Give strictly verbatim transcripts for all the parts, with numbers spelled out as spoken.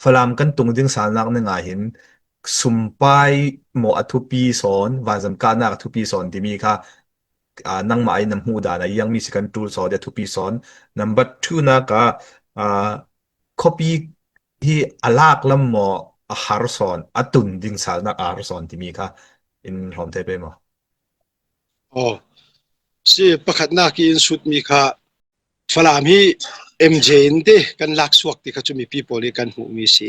Falam kan tung ding salnak na ngah hin sumpai maw a thupi sawn, vanzam kahnak a thupi sawn timi kha, aa, nangmah ai na hmuh dan a iang mi si kan tul sawn, a thupi sawn. Number two nak ah, aa, khuapi hi a lak lam maw a har sawn, a tun ding salnak a har sawn timi kha in hrawm thei pei maw? Aw, si pakhatnak i in sut mi kha Falam hi M J in te kan lak suak ti kha cumi people hi kan hmuh mi si.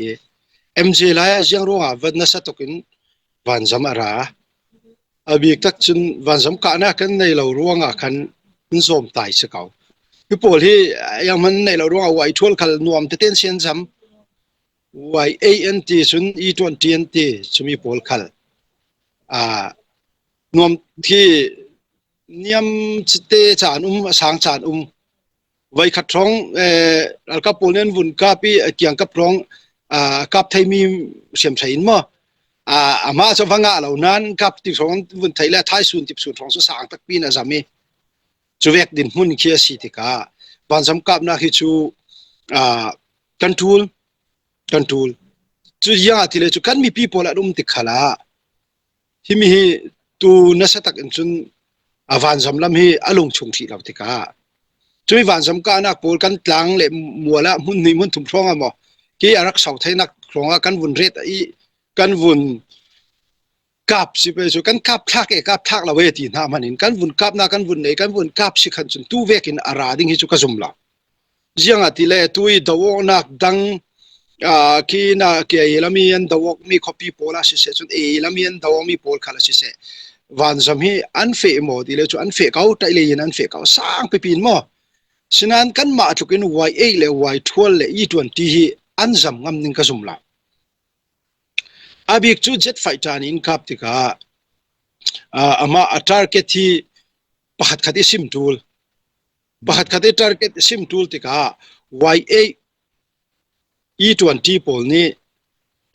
M J lai ah ziang ruangah van nasa tokin vanzam a ra. A bik tak cun vanzam kahnak kan nei lo ruangah khan in zawm tai si ko. Hi pawl hi yang man nei lo ruangah Y twelve khal nuam teten sian zam. Y A N T cun E twenty N T cumi pawl khal. Aa, nuam khi niam te caan um, a sang caan um. Voi khat hrawng, eh, ralkap pawl nen vun kap i, a kiangkap hrawng, aa, kap thei mi siam thei in maw? Aa, amah cu va ngah lo nan kap ti hrawng vun thei le thai sun tip sun hrawng cu sang takpi in a zam i. Cu vek din hmun khi a si tikah vanzam kapnak hi cu, aa, kan ṭul, kan ṭul. Cu ziangah ti le cu kan mipi pawl an um tik khalah himi hi tu nasa tak in cun a vanzam lam hi a lungchung hrih lo tikah cumi vanzam kahnak pawl kan tlang le mual ah hmun hnih hmun thum hrawng ah maw, ke a rak sau theinak hrawng ah kan vun ret i kan vun kap si pei cu kan kap thlak e, kap thlak lo e ti hna hman in kan vun kapnak kan vun nei, kan vun kap si khan cun tu vekin a ra ding hi cu ka zum lo. Ziangahtile tu i do awknak dang, aa, khi na, khi ei lam i an do awk mi khuapi pawl a siseh cun ei lam i an do awk mi pawl khal a siseh, vanzam hi an feh maw ti le cu an feh ko, ṭaih lei in an feh ko, sang pipi in maw? Sinan kanmah tluk in Y eight le Y twelve le E twenty hi an zam ngam ning ka zum lo. A bik cu jet fighter nih in kap tikah, aa, amah a target hi pakhat khat i sim ṭul. Pakhat khat i target i sim ṭul tikah Y eight, E twenty pawl nih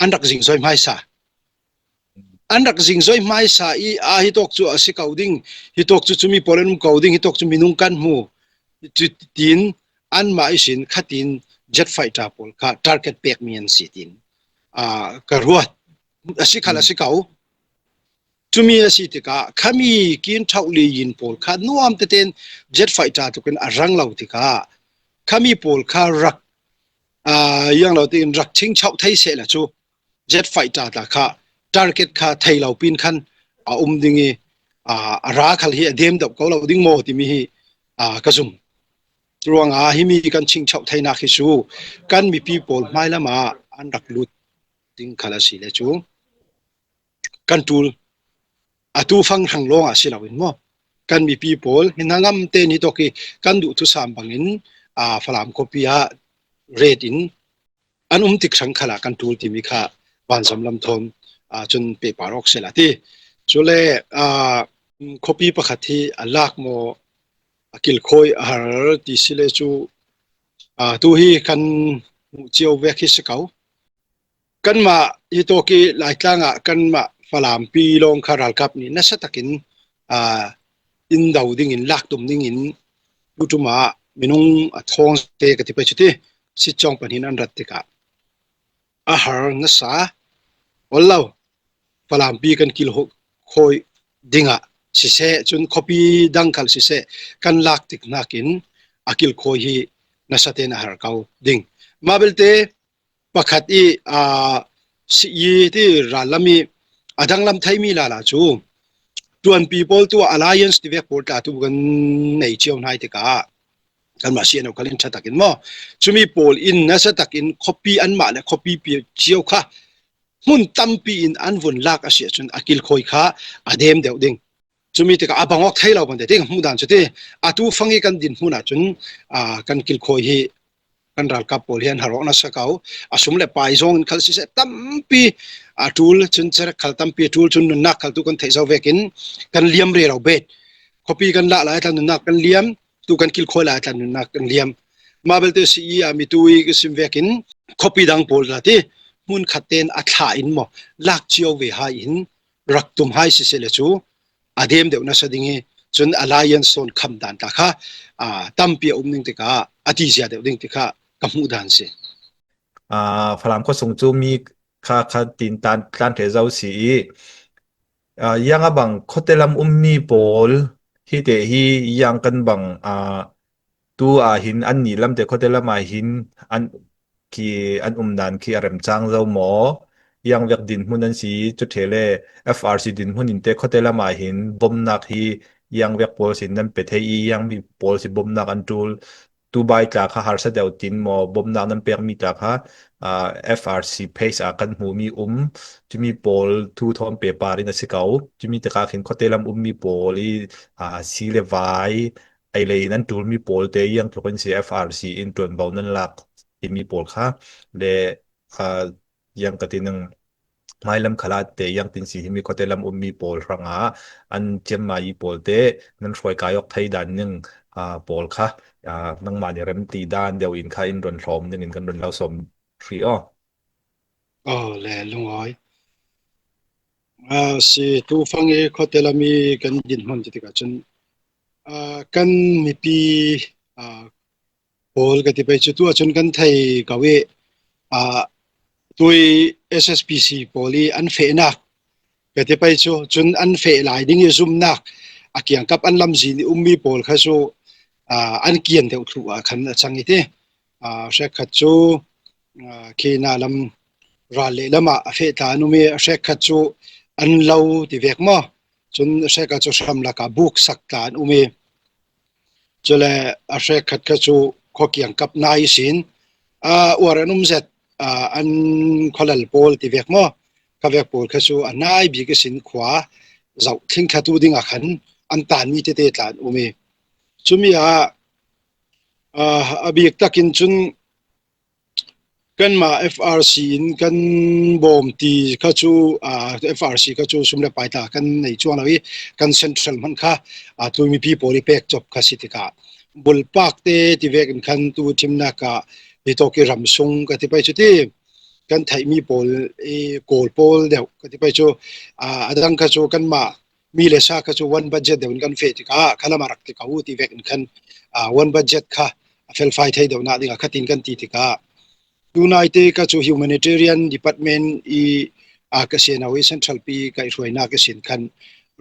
an rak zingzoi hmaisa. An rak zingzoi hmaisa i, aa, hitawk cu a si ko ding, hitawk cu cumi pawl an um ko ding, hitawk cu minung kan hmu, cu tiin anmah ihsin khatin jet fighter pawl kha target pekmi an si tiin, aa, ka ruat. A si khal a si ko. Cumi a si tikah khami kin thauh li yin pawl kha nuam teten jet fighter tukin a rang lo tikah khami pawl kha rak, aa, yang lo tein rak chingchauh thei seh la cu jet fighter ta kha target kha thei lo pin khan a um ding i, aa, a ra khal hi a dem deuh ko lo ding maw timi hi, aa, ka zum. Ruangah himi kan chingchauh theinak hi cu kan mipi pawl hmailam ah an rak lut ding khal a si le cu kan ṭul, atu fang hrang lawng ah si loin maw? Kan mipi pawl hi hnangam tein hitawk hi kan duh thusam bangin, aa, Falam khuapi ah ret in an um tik hrang khalah kan ṭul timi kha vanzam lam thawn, aa, cun pehpar awk sehla ti. Cule, aa, khuapi pakhat hi a lak maw, a kilkhawi a har ti si le cu, aa, tu hi kan hmuh cio vek hi si ko. Kanmah hitawk i Laitlang ah kanmah Falampi lawng kha ralkap nih nasa takin, aa, in do dingin, lak tum dingin, tuṭum ah minung a thawng te ka ti pei cu ti, sitcawng pahnih in an rat tikah a har nasa, ol lo, Falampi kan kilkhawi dingah siseh, cun khuapi dang khal siseh, kan lak tik hnakin a kilkhawi hi nasa tein a har ko ding. Mah belte pakhat i, aa, si i ti rallam i a danglam theimi lala cu tuanpi pawl tu alliance ti vek pawl tla tu kan nei cio hnai tikah kanmah C N O khal in ṭha takin maw, cumi pawl in nasa takin khuapi anmah le khuapi pi cio kha hmun tampi in an vun lak a si ahcun a kilkhawi kha a dem deuh ding. Cumi tikah a bang awk thei lo bang te ti ka hmuh dan cu ti, atu fang i kan din hmun ahcun, aa, kan kilkhawi hi kan ralkap pawl hi an har awk nasa ko. A sum le pai zong in khal siseh tampi a ṭul, cun cerek khal tampi a ṭul, cun nunnak khal tu kan theih zo vekin kan liam rero bet. Khuapi kan lah lai tla nunnak kan liam, tu kan kilkhawi lai tla nunnak kan liam. Mah belte si i a mi tu i ka sim vekin khuapi dang pawl tla ti hmun khat tein a thla in maw, lak cio ve hai in rak tum hai siseh le cu a dem deuh nasa ding i cun alliance sawn kham dan ta kha, aa, tampi a um ding tikah a ti zia deuh ding tikah ka hmuh dan si. Aa, Falam khuasung cu mi kha, kha tin tan, tlan ṭheh zo si i, aa, yang a bang khuate lam ummi pawl hi te hi yang kan bang, aa, tu ah hin an nih lam te khuate lam ah hin an, khi an um dan khi a remcang zo maw? Yang vek dinhmun an si cu ṭheh le F R C dinhmun in te khuate lam ah hin bomnak hi yang vek pawl sin nan pe thei i yang mi pawl si bomnak an ṭul. Tubai tla kha harsa deuh tin maw bomnak nan pekmi tla kha, aa, F R C page ah kan hmuhmi um. Cumi pawl thu thawn pehpar in a si ko. Cumi te kha khin khuate lam ummi pawl i, aa, si le vai ei le in an ṭulmi pawl te yang tluk in si F R C in ṭuanvo nan lak timi pawl kha le, aa, yang ka ti nang hmailam khalah te yang tin si himi khuate lam ummi pawl hrangah an ciammai pawl te nan hruai kai awk thei dan ning, aa, pawl kha, aa, nangmah nih remti dan deuh in kha in run hlawm ning in kan run lo sawm hrih aw. Aw, le lungawi. Aa, si tu fang i khuate lam i kan dinhmun ti tikah cun, aa, kan mipi, aa, pawl ka ti pei cu tu ah cun kan thei ko i, aa, tui S S P C pawl i an fehnak ka ti pei cu cun an feh lai ding i zumnak a kiangkap an lamzin i ummi pawl kha cu, aa, an kian deuh thluh ah khan a cang i ti. Aa, hrekkhat cu, aa, khi na lam ral leh lam ah a feh tla an um i hrekkhat cu an lo ti vek maw? Cun hrekkhat cu hramlak ah buk sak tla an um i cule a hrekkhat kha cu khua kiangkap nai ihsin, aa, uar an um zet, aa, an khualal pawl ti vek maw? Kha vek pawl kha cu a nai bik ihsin khua zoh thlingthlatu ding ah khan an tanmi tete tla an um i cumi ah, aa, a bik takin cun kanmah F R C in kan bawm ti kha cu, aa, F R C kha cu sum le pai tla kan nei cuang lo i kan central hmanh kha, aa, tui mipi pawl i pek cop kha si tikah bulpak te ti vekin khan tu thimnak ah hi tawk i ramsung ka ti pei cu ti kan theihmi pawl i kawl pawl deuh ka ti pei cu, aa, a dang kha cu kanmah mi le sa kha cu one budget deuh in kan feh tikah khalam a rak ti ko ti vekin khan, aa, one budget kha a felfai thei deuhnak dingah khatin kan ti tikah tunaite kha cu humanitarian department i, aa, ka sian i central pi ka i hruainak ihsin khan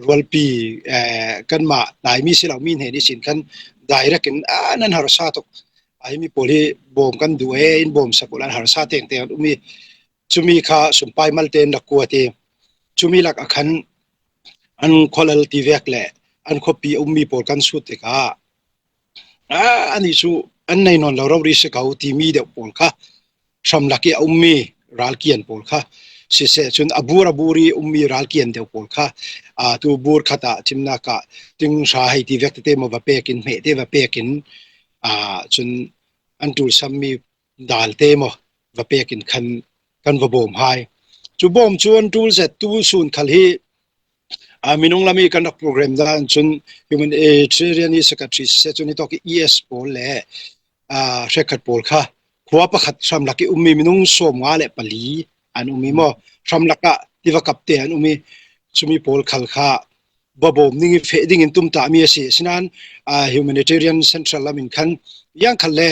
rualpi, eh, kanmah Laimi si lo mi hnen ihsin khan direct in, aa, nan harsa tuk. Ai mi pawl hi bawm kan duh e, in bawm sak uh lan harsa tengteng an um i cumi kha sumpai malte an rak kuat i cumi lak a khan an khualal ti vek le an khuapi a ummi pawl kan sut tikah, aa, anih cu an nei nawn lo rori si ko timi deuh pawl kha hramlak i a ummi ralkian pawl kha siseh cun a bur a bur i ummi ralkian deuh pawl kha, aa, tu bur khat ah thimnak ah ting hra hei ti vek tete maw va pek in hmeh te va pek in, aa, cun an ṭulsammi dal te maw va pek in khan kan va bawm hai. Cu bawm cu an ṭul zet tu sun khal hi, aa, minung lam i kan rak program dan cun humanitarian i secretary siseh cun hitawk i E S pawl le, aa, hrekkhat pawl kha khua pakhat hramlak i ummi minung sawmnga le pali an um i maw hramlak ah tiva kapte an um i cumi pawl khal kha va bawm ning i feh ding in tumtahmi a si. Asinain, aa, humanitarian central lam in khan ziangkhal le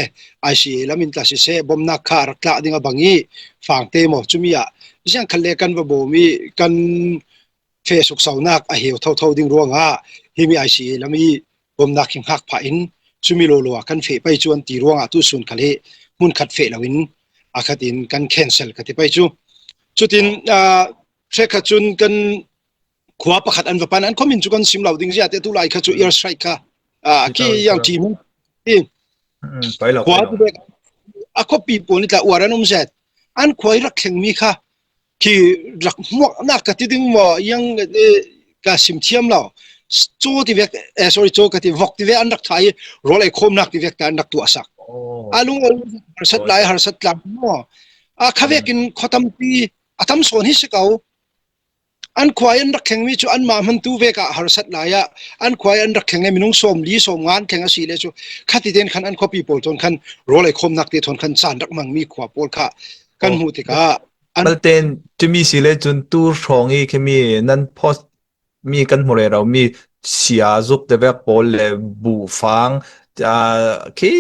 I C A lam in tla siseh bawmnak kha a rak tlah ding a bang i fangte maw cumi ah ziangkhal le kan va bawm i kan feh suksaunak a heu thotho ding ruangah himi I C A lam i bawmnak hi hngak phah in cumi lawlaw ah kan feh pei cu an ti ruangah tu sun khal hi hmun khat feh loin a khat in kan cancel ka ti pei cu. Cutin, aa, hrekkhat cun kan khua pakhat an va pan, an khuamin cu kan sim lo ding zia te tu lai kha cu air strike kha, aa, khi yang ṭi hmun ti khua tu bek a khuapi pawl nih tla uar an um zet. An khua i rak thlengmi kha khi rak hmuaknak ka ti ding maw, yang, eh, ka sim thiam lo. Caw ti vek, eh, sorry, caw ka ti, vok ti vek an rak thah i rawl ei khawmnak ti vek ta an rak tuahsak. A lung harsat lai, harsat tlang maw? A kha vekin khua tampi a tam sawn hi si ko. An khua i an rak thlengmi cu anmah hmantu vek ah harsat lai ah an khua i an rak thleng le minung sawmli sawmnga an thleng a si le cu khatitein khan an khuapi pawl thawn khan rawl ei khawmnak te thawn khan caan rak hmangmi khua pawl kha kan hmuh tikah an Maltein cumi si le cun tu hrawng i khimi nan post mi kan hmu rero mi sia zuk te vek pawl le buhfang, aa, khi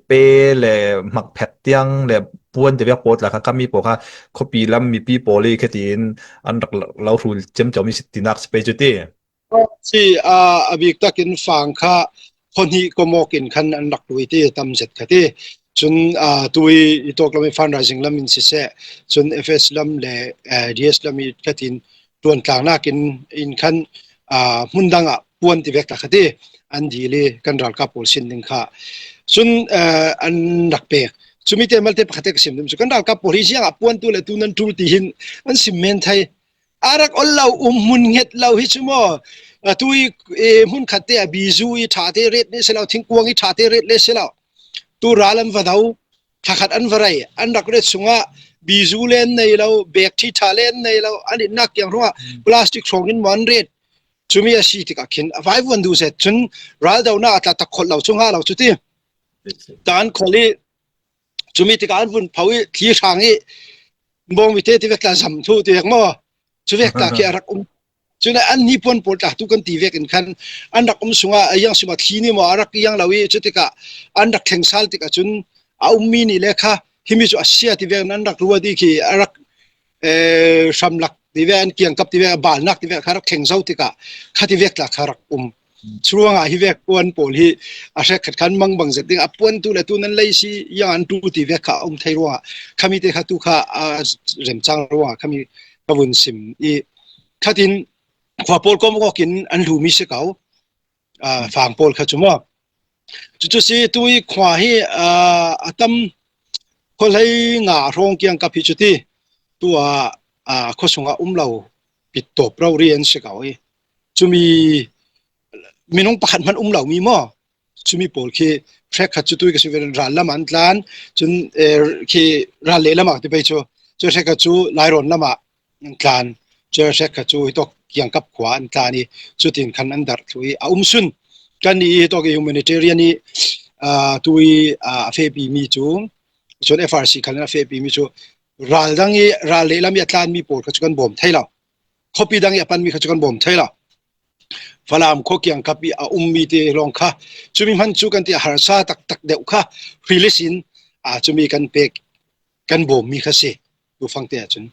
pe le hmakphek tiang le puan ti vek pawl tla kha, khami pawl kha khuapi lam mipi pawl i khatin an rak lo hrul ciamco mi si tinak si pei cu ti. Si, aa, a bik takin Fang kha khuahnih kawmawk in khan an rak lui ti tam zet kha ti. Cun, aa, tui i tawk lam i fundraising lam in siseh, cun F S lam le, eh, D S lam i khatin ṭuantlangnak in, in khan, aa, hmun dang ah puan ti vek ta kha ti. An dil i kan ralkap pawl sin ding kha. Cun, eh, an rak pek. Cumi te malte pakhat te ka sim dum cu kan ralkap pawl hi ziangah puan tu le tu nan ṭul ti hin an sim men thei. A rak ol lo, um hmun hnget lo hi cu maw? A tui, eh, hmun khat te a bizu i ṭha te ret le si lo, thingkuang i ṭha te ret le si lo. Tu ral an va do, thla khat an va rei, an rak ret sungah bizu le an nei lo, bek ṭhi ṭha le an nei lo, an itnak kiang ruangah plastic hrawng in maw an ret. Cumi a si tikah khin a vai vuan duh zet cun raldohnak a tla tak kholh lo cu hnga lo cu ti. Tan kholh i cumi tikah an vun pho i thli hrang i bawngmi te ti vek tla zam thu ti vek maw? Cu vek tla khi a rak um. Cun an hnipuan pawl tla tu kan ti vek in khan an rak um sungah a yang sima thli ni maw a rak yang lo i cu tikah an rak thleng sal tikah cun a ummi nih le kha himi cu a sia ti vek in an rak ruat i khi a rak, eh, hramlak ti vek, an kiangkap ti vek, a balnak ti vek kha rak thleng zo tikah kha ti vek tla kha rak um. Curuangah hi vek puan pawl hi a hrekkhat khan mangbang zet ding a puan tu le tu nan lei si yang an tu ti vek kha a um thei ruangah khami te kha tu kha a remcang ruangah khami ka vun sim i khatin khua pawl kawm awk in an hlumi si ko, aa, Fang pawl kha cu maw? Cucu si tui khua hi, aa, a tam khuahlei nga hrawng kiangkap hi cu ti. Tu ah, aa, khua sungah um lo pittawp rori an si ko i. Cumi minung pakhat hman um lo mi maw? Cumi pawl khi hrekkhat cu tui ka si ral lam ah an tlan, cun, eh, khi ral leh lam ah ti pei cu, cu hrekkhat cu Lairawn lam ah an tlan, cu hrekkhat cu hitawk kiangkap khua an tlan i, cutin khan an darh thlu i a um sun. Kan i hitawk i humanitarian i, aa, tui, aa, a fehpi mi cu, cun F R C khan a fehpi mi cu ral dang i ral leh lam i a tlan mi pawl kha cu kan bawm thei lo. Khuapi dang i a pan mi kha cu kan bawm thei lo. Falam khua kiangkap i a um mi te lawng kha, cumi hman cu kan ti a harsa taktak deuh kha release in, aa, cumi kan pek, kan bawm mi kha si. Tufang te ahcun.